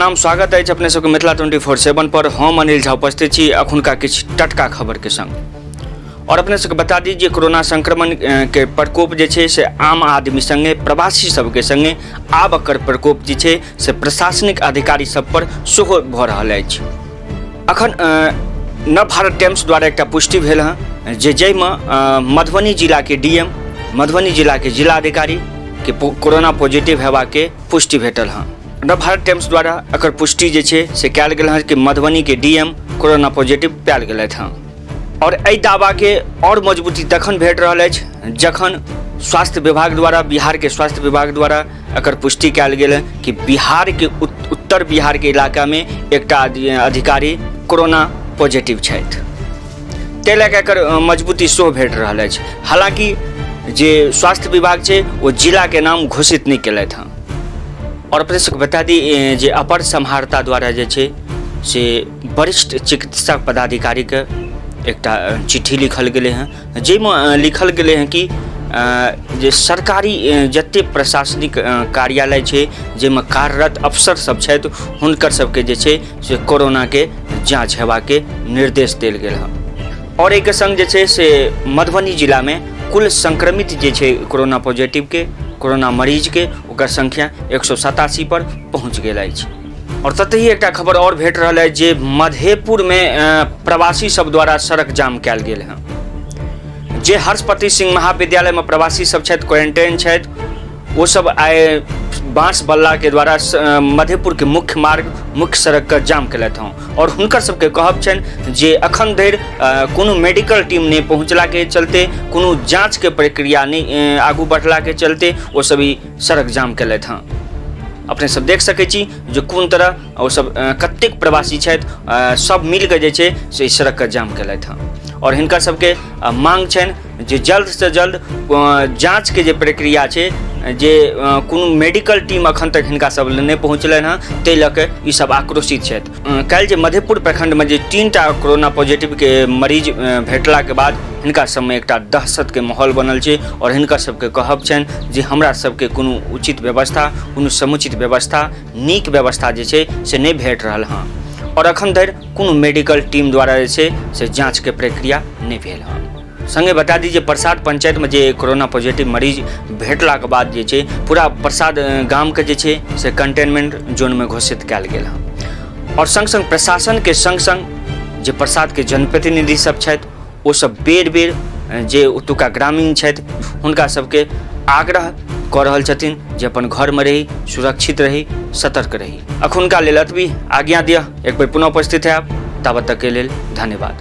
प्रणाम, स्वागत अछि अपने सबके मिथिला 24/7 पर। हम अनिल झा उपस्थित छी अखुनका किछु टटका खबरके संग। और अपने सबके बता दी जे कोरोना संक्रमण के प्रकोप जे छै से आम आदमी संगे, प्रवासी सबके संगे आब एकर प्रकोप जे छै से प्रशासनिक अधिकारी सब पर सेहो भऽ रहल अछि। अखन नव भारत टाइम्स द्वारा एकटा पुष्टि भेल हँ जे जाहिमे मधुबनी जिलाके डीएम, मधुबनी जिलाके जिलाधिकारी के कोरोना पॉजिटिव हेबाके पुष्टि भेटल हँ। नव भारत टाइम्स द्वारा एकर पुष्टि जे छै से कयल गेल हँ कि मधुबनीके डीएम कोरोना पॉजिटिव पायल गेलथि हँ। और एहि दावाके आओर मजबूती तखन भेट रहल अछि जखन स्वास्थ्य विभाग द्वारा, बिहारके स्वास्थ्य विभाग द्वारा एकर पुष्टि कयल गेल हँ कि बिहारके उत्तर बिहारके इलाकामे एकटा अधिकारी कोरोना पॉजिटिव छथि। ताहि लए कऽ एकर मजबूती सेहो भेट रहल अछि। हालाँकि जे स्वास्थ्य विभाग छै ओ जिलाके नाम घोषित नहि केलथि हँ। और अपने सबके बता दी जे अपर समाहर्ता द्वारा जे छै से वरिष्ठ चिकित्सा पदाधिकारीके एकटा चिट्ठी लिखल गेलै हँ, जाहिमे लिखल गेलै हँ कि जे सरकारी जते प्रशासनिक कार्यालय छै जाहिमे कार्यरत अफसर सब छथि हुनकर सबके जे छै से कोरोनाके जाँच हेबाके निर्देश देल गेल हँ। और एहिके संग जे छै से मधुबनी जिलामे कुल संक्रमित जे छै कोरोना पॉजिटिवके, कोरोना मरीजके ओकर संख्या 187 पर पहुँच गेल अछि। और ततहि एकटा खबर और भेट रहल अछि जे मधेपुरमे प्रवासी सब द्वारा सड़क जाम कयल गेल हँ। जे हर्षपति सिंह महाविद्यालयमे प्रवासी सब छथि, क्वारेंटाइन छथि, ओ सब आइ बाँस बल्लाके द्वारा मधेपुरके मुख्य मार्ग, मुख्य सड़कके जाम केलथि हँ। और हुनकर सबके कहब छनि जे अखन धरि कोनो मेडिकल टीम नहि पहुँचलाके चलते, कोनो जाँचके प्रक्रिया नहि आगू बढ़लाके चलते ओ सब ई सड़क जाम केलथि हँ। अपने सब देख सकै छी जे कोन तरह ओ सब कतेक प्रवासी छथि, सब मिलके जे छै से ई सड़कके जाम केलथि हँ। और हिनकर सबके मांग छनि जे जल्द से जल्द जाँचके जे प्रक्रिया छै, जे कोनो मेडिकल टीम अखन तक हिनका सब लग नहि पहुँचलनि हँ, ताहि लऽ कऽ ई सब आक्रोशित छथि। काल्हि जे मधेपुर प्रखंडमे जे 3टा कोरोना पॉजिटिवके मरीज भेटलाके बाद हिनका सबमे एकटा दहशतके माहौल बनल छै। और हिनका सबके कहब छनि जे हमरा सबके कोनो उचित व्यवस्था, कोनो समुचित व्यवस्था, नीक व्यवस्था जे छै से नहि भेट रहल हँ। और अखन धरि कोनो मेडिकल टीम द्वारा जे छै से जाँचके प्रक्रिया नहि भेल हँ। संगे बता दी जे प्रसाद पंचायतमे जे कोरोना पॉजिटिव मरीज भेटलाके बाद जे छै पूरा प्रसाद गामके जे छै से कंटेनमेंट जोनमे घोषित कयल गेल हँ। और संग संग प्रशासनके संग संग जे प्रसादके जनप्रतिनिधि सब छथि ओ सब बेर बेर जे ओतुका ग्रामीण छथि हुनका सबके आग्रह कऽ रहल छथिन जे अपन घरमे रही, सुरक्षित रही, सतर्क रही। अखुनका लेल एतबी, आज्ञा दिअ, एक बेर पुनः उपस्थित हैब, ताबत तकके लेल धन्यवाद।